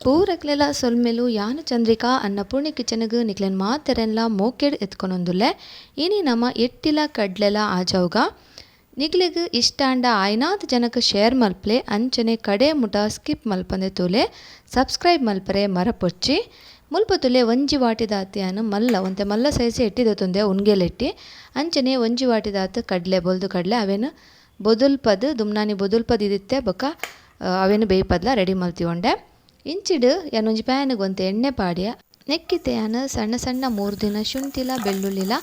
ಪೂರಕ್ಲೆಲ ಸೊಲ್ಮೆಲು. ಯಾನು ಚಂದ್ರಿಕಾ ಅನ್ನಪೂರ್ಣಿ ಕಿಚನ್ಗ್ ನಿಕ್ಲೆನ್ ಮಾತೆರೆನ್ಲ ಮೋಕೆಡ್ ಎತ್ಕೊನೊಂದುಲ್ಲೆ. ಇನಿ ನಮ ಎಟ್ಟಿಲ ಕಡ್ಲೆಲ ಆಜಾವ್ಗ. ನಿಕ್ಲೆಗ್ ಇಷ್ಟ ಆಂಡ ಆಯ್ನಾತ್ ಜನಕ್ ಶೇರ್ ಮಲ್ಪ್ಲೆ, ಅಂಚನೆ ಕಡೆ ಮುಟ ಸ್ಕಿಪ್ ಮಲ್ಪಂದೆ ತೂಲೆ. ಸಬ್ಸ್ಕ್ರೈಬ್ ಮಲ್ಪರೆ ಮರಪೊಚ್ಚಿ. ಮುಲ್ಪ ತುಲೆ ಒಂಜಿ ವಾಟಿದಾತ್ ಯಾನ್ ಮಲ್ಲ ಒಂತೆ ಮಲ್ಲ ಸೈಜ್ ಎಟ್ಟಿ ದೆತೊಂದೆ ಉನ್ಗೆಲ್ ಎಟ್ಟಿ. ಅಂಚನೆ ಒಂಜಿ ವಾಟಿದಾತ್ ಕಡ್ಲೆ ಬೊಲ್ದು ಕಡ್ಲೆ ಅವೆನ್ ಬೊದುಲ್ಪದ್ ದುಮ್ನಾನಿ ಬೊದುಲ್ಪದ್ ಇದಿತ್ತೆ ಬೊಕ ಅವೆನ್ ಬೇಯ್ಪದ್ಲ ರೆಡಿ ಮಲ್ತಿಯೊಂಡೆ. ಇಂಚಿಡ್ ಯಾನ್ ಒಂಜಿ ಪ್ಯಾನ್ಗ್ ಒಂತೆ ಎಣ್ಣೆ ಪಾಡ್ಯ. ನೆಕ್ಕಿತ್ತೆ ಯಾನ್ ಸಣ್ಣ ಸಣ್ಣ ಮೂರ್ದಿನ ಶುಂಠಿಲ ಬೆಳ್ಳುಳ್ಳಿಲ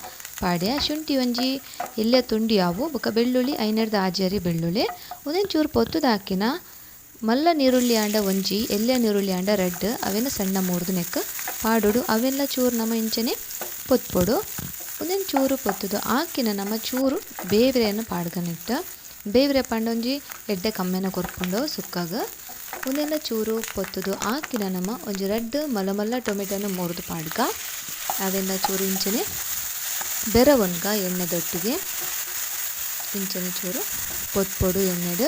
ಪಾಡ್ಯ. ಶುಂಠಿ ಒಂಜಿ ಎಲ್ಯ ತುಂಡಿ ಆವು ಬೊಕ ಬೆಳ್ಳುಳ್ಳಿ ಐನೆರ್ದ್ ಆಜೇರಿ ಬೆಳ್ಳುಳ್ಳಿ. ಉಂದೆನ್ ಚೂರು ಪೊತ್ತುದು ಹಾಕಿನ ಮಲ್ಲ ನೀರುಳ್ಳಿ ಆಂಡ ಒಂಜಿ ಎಲ್ಯ ನೀರುಳ್ಳಿ ಆಂಡ ರಡ್ಡ್ ಅವೆನ್ ಸಣ್ಣ ಮೂರ್ದು ನೆಕ್ ಪಾಡೊಡು. ಅವೆನ್ಲ ಚೂರು ನಮ ಇಂಚನೆ ಪೊತ್ಪೊಡು. ಉಂದೆನ್ ಚೂರು ಪೊತ್ತುದು ಆಕಿನ ನಮ ಚೂರು ಬೇವ್ರೆನ್ ಪಾಡ್ಗ ನೆಟ್ಟ್. ಬೇವ್ರೆ ಪಂಡ ಒಂಜಿ ಎಡ್ಡೆ ಕಮ್ಮೆನ ಕೊರ್ಪುಂಡು ಸುಕ್ಕಗ್. ಉಂದೆನ್ ಚೂರು ಪೊತ್ತುದು ಆಕಿನ ನಮ ಒಂಜಿ ರಡ್ಡ್ ಮಲ್ಲ ಮಲ್ಲ ಟೊಮೆಟೊನು ಮೂರ್ದು ಪಾಡ್ಗ. ಅವೆನ್ಲ ಚೂರು ಇಂಚನೆ ಬೆರವೊನ್ಗ ಎಣ್ಣೆದೊಟ್ಟಿಗೆ ಇಂಚನೆ ಚೂರು ಪೊತ್ಪೊಡು ಎಣ್ಣೆಡ್.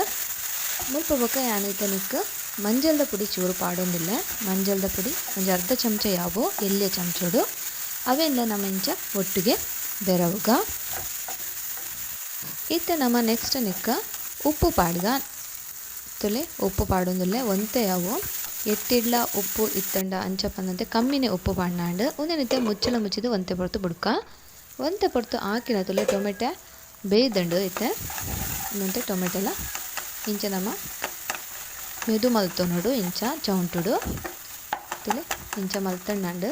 ಮುಲ್ಪ ಬೊಕ ಯಾನ್ ಇತ್ತೆ ನೆಕ್ಕ್ ಮಂಜಲ್ದ ಪುಡಿ ಚೂರು ಪಾಡೊಂದುಲ್ಲೆ. ಮಂಜಲ್ದ ಪುಡಿ ಒಂಜಿ ಅರ್ಧ ಚಮಚ ಯಾವು ಎಲ್ಯ ಚಮಚೊಡು. ಅವೆನ್ಲ ನಮ ಇಂಚ ಒಟ್ಟಿಗೆ ಬೆರವುಗ. ಇತ್ತೆ ನಮ ನೆಕ್ಸ್ಟ್ ನೆಕ್ಕ್ ಉಪ್ಪು ಪಾಡ್ಗ. ತುಲೆ ಉಪ್ಪು ಪಾಡೊಂದುಲ್ಲೆ ಒಂತೆ ಯಾವು. ಎಟ್ಟಿಡ್ಲ ಉಪ್ಪು ಇತ್ತಂಡ ಅಂಚ ಪಂದಂತೆ ಕಮ್ಮಿನೆ ಉಪ್ಪು ಪಾಡ್ನಾಂಡ್. ಉಂದೆನ್ ಇತ್ತೆ ಮುಚ್ಚಳ ಮುಚ್ಚಿದ್ ಒಂತೆ ಪೊರ್ತು ಬುಡ್ಕ. ಒಂತೆ ಪೊರ್ತು ಆಕಿನ ತುಲೆ ಟೊಮೆಟೊ ಬೇಯ್ದುಂಡು ಇತ್ತೆ. ಒಂತೆ ಟೊಮೆಟೊಲ ಇಂಚ ನಮ ಮೆದು ಮಲ್ತೊನೊಡು ಇಂಚ ಚೌಂಟುಡು. ತುಲೆ ಇಂಚ ಮಲ್ತೊಂಡಾಂಡ್.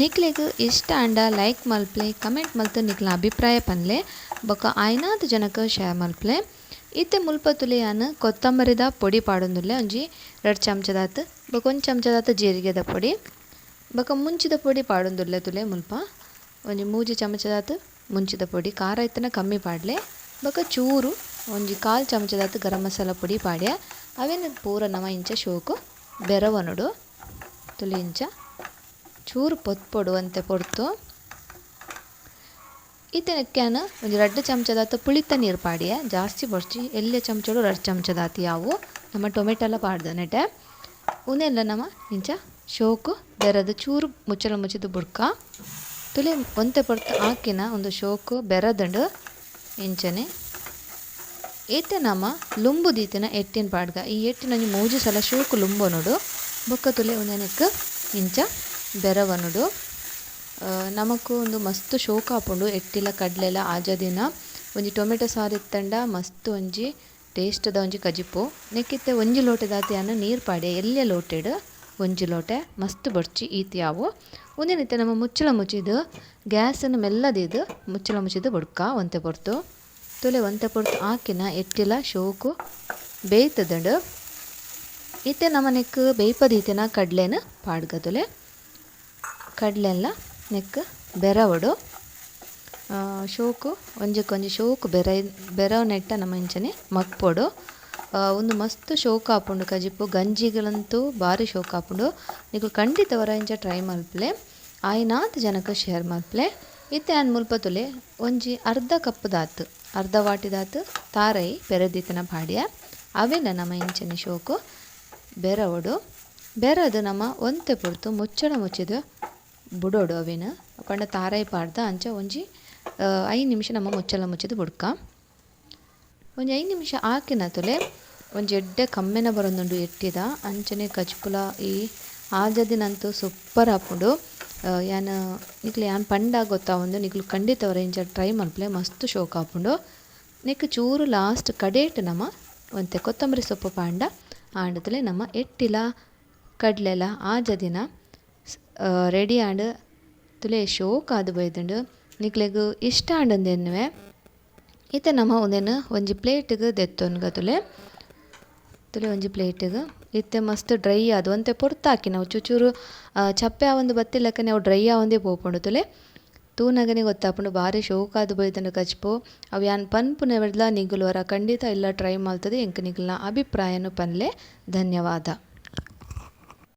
ನಿಕ್ಲೆಗ್ ಇಷ್ಟ ಆಂಡ ಲೈಕ್ ಮಲ್ಪ್ಲೆ, ಕಮೆಂಟ್ ಮಲ್ತ್ ನಿಕ್ಲೆನ ಅಭಿಪ್ರಾಯ ಪನ್ಲೆ, ಬೊಕ ಆಯ್ನಾತ್ ಜನಕ್ ಶೇರ್ ಮಲ್ಪ್ಲೆ. ಇತ್ತೆ ಮುಲ್ಪ ತುಲೆ ಯಾನ್ ಕೊತ್ತಂಬರಿದ ಪೊಡಿ ಪಾಡೊಂದುಲ್ಲೆ ಒಂಜಿ ರಡ್ಡ್ ಚಮಚದಾತ್ ಬೊಕ ಒಂಜಿ ಚಮಚದಾತ್ ಜೀರಿಗೆದ ಪೊಡಿ ಬೊಕ ಮುಂಚಿದ ಪೊಡಿ ಪಾಡೊಂದುಲ್ಲೆ. ತುಲೆ ಮುಲ್ಪ ಒಂಜಿ ಮೂಜಿ ಚಮಚದಾತ್ ಮುಂಚಿದ ಪೊಡಿ, ಖಾರ ಇತ್ತಂಡ ಕಮ್ಮಿ ಪಾಡ್ಲೆ. ಬೊಕ ಚೂರು ಒಂಜಿ ಕಾಲ್ ಚಮಚದಾತ್ ಗರಂ ಮಸಾಲ ಪೊಡಿ ಪಾಡ್ಯ. ಅವೆನ್ ಪೂರ ನಮ ಇಂಚ ಶೋಕು ಬೆರವೊನೊಡು. ತುಲೆ ಇಂಚ ಚೂರು ಪೊತ್ಪೊಡು ಒಂತೆ ಪೊರ್ತು. ಇತ್ತೆ ನೆಕ್ಕ್ ಯಾನ್ ಒಂಜಿ ರಡ್ಡ್ ಚಮಚದಾತ್ ಪುಳಿತ ನೀರು ಪಾಡ್ಯೆ, ಜಾಸ್ತಿ ಬೊರ್ಚಿ ಎಲ್ಯ ಚಮಚೊಡು ರಡ್ಡ್ ಚಮಚದಾತ್ ಯಾವು. ನಮ ಟೊಮೆಟೊಲ ಪಾಡ್ದ ನೆಟೆ. ಉಂದೆನ್ಲ ನಮ ಇಂಚ ಶೋಕು ಬೆರದು ಚೂರು ಮುಚ್ಚಳ ಮುಚ್ಚಿದ್ ಬುಡ್ಕ. ತುಲೆ ಒಂತೆ ಪೊರ್ತು ಆಕಿನ ಉಂದು ಶೋಕು ಬೆರದುಂಡು ಇಂಚನೆ. ಇತ್ತೆ ನಮ ಲುಂಬು ದೀತಿನ ಎಟ್ಟಿನ್ ಪಾಡ್ಗ. ಈ ಎಟ್ಟಿನ ಒಂಜಿ ಮೂಜಿ ಸಲ ಶೋಕು ಲುಂಬೊನೊಡು. ಬೊಕ್ಕ ತುಲೆ ಉಂದೆನೆಕ್ ಇಂಚ ಬೆರವೊನೊಡು. ನಮಕ್ ಉಂದು ಮಸ್ತ್ ಶೋಕು ಆಪುಂಡು ಎಟ್ಟಿಲ ಕಡ್ಲೆಲ ಆಜದಿನ. ಒಂಜಿ ಟೊಮೆಟೊ ಸಾರು ಇತ್ತಂಡ ಮಸ್ತ್ ಒಂಜಿ ಟೇಸ್ಟ್ದ ಒಂಜಿ ಕಜಿಪು. ನೆಕ್ಕಿತ್ತೆ ಒಂಜಿ ಲೋಟೆದಾತ್ ಯಾನ್ ನೀರು ಪಾಡ್ಯೆ ಎಲ್ಯ ಲೋಟೆಡ್ ಒಂಜಿ ಲೋಟೆ, ಮಸ್ತ್ ಬೊರ್ಚಿ ಈತ್ ಯಾವು. ಉಂದೆನಿತ್ತೆ ನಮ ಮುಚ್ಚಳ ಮುಚ್ಚಿದ್ ಗ್ಯಾಸ್ನ್ ಮೆಲ್ಲ ದೀದ್ ಮುಚ್ಚಳ ಮುಚ್ಚಿದ್ ಬುಡ್ಕ ಒಂತೆ ಪೊರ್ತು. ತುಲೆ ಒಂತೆ ಪೊರ್ತು ಆಕಿನ ಎಟ್ಟಿಲ ಶೋಕು ಬೇಯ್ತುದುಂಡು. ಇತ್ತೆ ನಮ ನೆಕ್ಕ್ ಬೇಯ್ಪ ದೀತಿನ ಕಡ್ಲೆನ್ ಪಾಡ್ಗ. ತುಲೆ ಕಡ್ಲೆಲ್ಲ ನೆಕ್ಕ್ ಬೆರವೊಡು. ಶೋಕು ಒಂಜೆಕೊಂಜಿ ಶೋಕು ಬೆರವನೆಟ್ಟ ನಮ ಇಂಚನೆ ಮಗ್ಪೊಡು. ಉಂದು ಮಸ್ತ್ ಶೋಕು ಆಪುಂಡು ಕಜಿಪು, ಗಂಜಿಗಳಂತೂ ಬಾರಿ ಶೋಕು ಆಪುಂಡು. ನಿಕುಲು ಖಂಡಿತ ವರ ಇಂಚ ಟ್ರೈ ಮಲ್ಪುಲೆ, ಆಯ್ನಾತ್ ಜನಕ್ ಶೇರ್ ಮಲ್ಪುಲೆ. ಇತ್ತೆ ಯಾನ್ ಮುಲ್ಪ ತುಲೆ ಒಂಜಿ ಅರ್ಧ ಕಪ್ ದಾತ್ ಅರ್ಧ ವಾಟಿದಾತ್ ತಾರೈ ಪೆರದೀತಿನ ಪಾಡ್ಯ. ಅವೆನ್ ನಮ ಇಂಚನೆ ಶೋಕು ಬೆರವೊಡು. ಬೆರದು ನಮ ಒಂತೆ ಪೊರ್ತು ಮುಚ್ಚಳ ಮುಚ್ಚಿದ್ ಬುಡೊಡು ಅವೆನ್. ಪಂಡ ತಾರೈ ಪಾಡ್ದ ಅಂಚ ಒಂಜಿ 5 ನಿಮಿಷ ನಮ ಮುಚ್ಚಳ ಮುಚ್ಚಿದ್ ಬುಡ್ಕ. ಒಂಜಿ 5 ನಿಮಿಷ ಆಕಿನ ತುಲೆ ಒಂಜಿ ಎಡ್ಡೆ ಕಮ್ಮೆನ ಬರೊಂದುಂಡು ಎಟ್ಟಿದ. ಅಂಚನೆ ಕಜಿಪುಲ ಈ ಆಜದಿನಂತೂ ಸೂಪರ್ ಆಪುಂಡು. ಯಾನ್ ನಿಕ್ಲೆ ಯಾನ್ ಪಂಡ ಗೊತ್ತಾವಂದು, ನಿಕ್ಲು ಖಂಡಿತ ವರ ಇಂಚ ಟ್ರೈ ಮಲ್ಪುಲೆ, ಮಸ್ತ್ ಶೋಕು ಆಪುಂಡು. ನೆಕ್ ಚೂರು ಲಾಸ್ಟ್ ಕಡೇಟ್ ನಮ ಒಂತೆ ಕೊತ್ತಂಬರಿ ಸೊಪ್ಪು ಪಾಂಡ ಆಂಡತುಲೆ ನಮ್ಮ ಎಟ್ಟಿಲ ಕಡ್ಲೆಲ ಆಜದಿನ ರೆಡಿ ಆಂಡ್. ತುಲೆ ಶೋಕು ಆದ್ ಬೈದುಂಡು. ನಿಕ್ಲೆಗ್ ಇಷ್ಟ ಆಂಡಂದು ಎನ್ನುವೆ. ಇತ್ತೆ ನಮ ಉಂದೆನ್ ಒಂಜಿ ಪ್ಲೇಟ್ಗ್ ದೆತ್ತೊನ್ಗ. ತುಲೆ ತುಲೆ ಒಂಜಿ ಪ್ಲೇಟ್ಗ್ ಇತ್ತೆ ಮಸ್ತ್ ಡ್ರೈ ಆದ್ ಒಂತೆ ಪೊರ್ತು ಆಕಿನ ಚೂಚೂರು ಚಪ್ಪೆ ಆವೊಂದು ಬತ್ತಿಲಕ್ಕನೆ ಅವು ಡ್ರೈ ಆವೊಂದೇ ಪೋಪುಂಡು. ತುಲೆ ತೂನಗನೆ ಗೊತ್ತಾಪುಂಡು ಬಾರಿ ಶೋಕಾದ್ ಬೈದುಂಡು ಕಜಿಪು. ಅವು ಯಾನ್ ಪನ್ಪುನವೆಡ್ಲ ನಿಗುಲು ವರ ಖಂಡಿತ ಇಲ್ಲ ಟ್ರೈ ಮಲ್ತುದು ಎಂಕ್ ನಿಕಲ್ನ ಅಭಿಪ್ರಾಯನ್ ಪನ್ಲೆ. ಧನ್ಯವಾದ.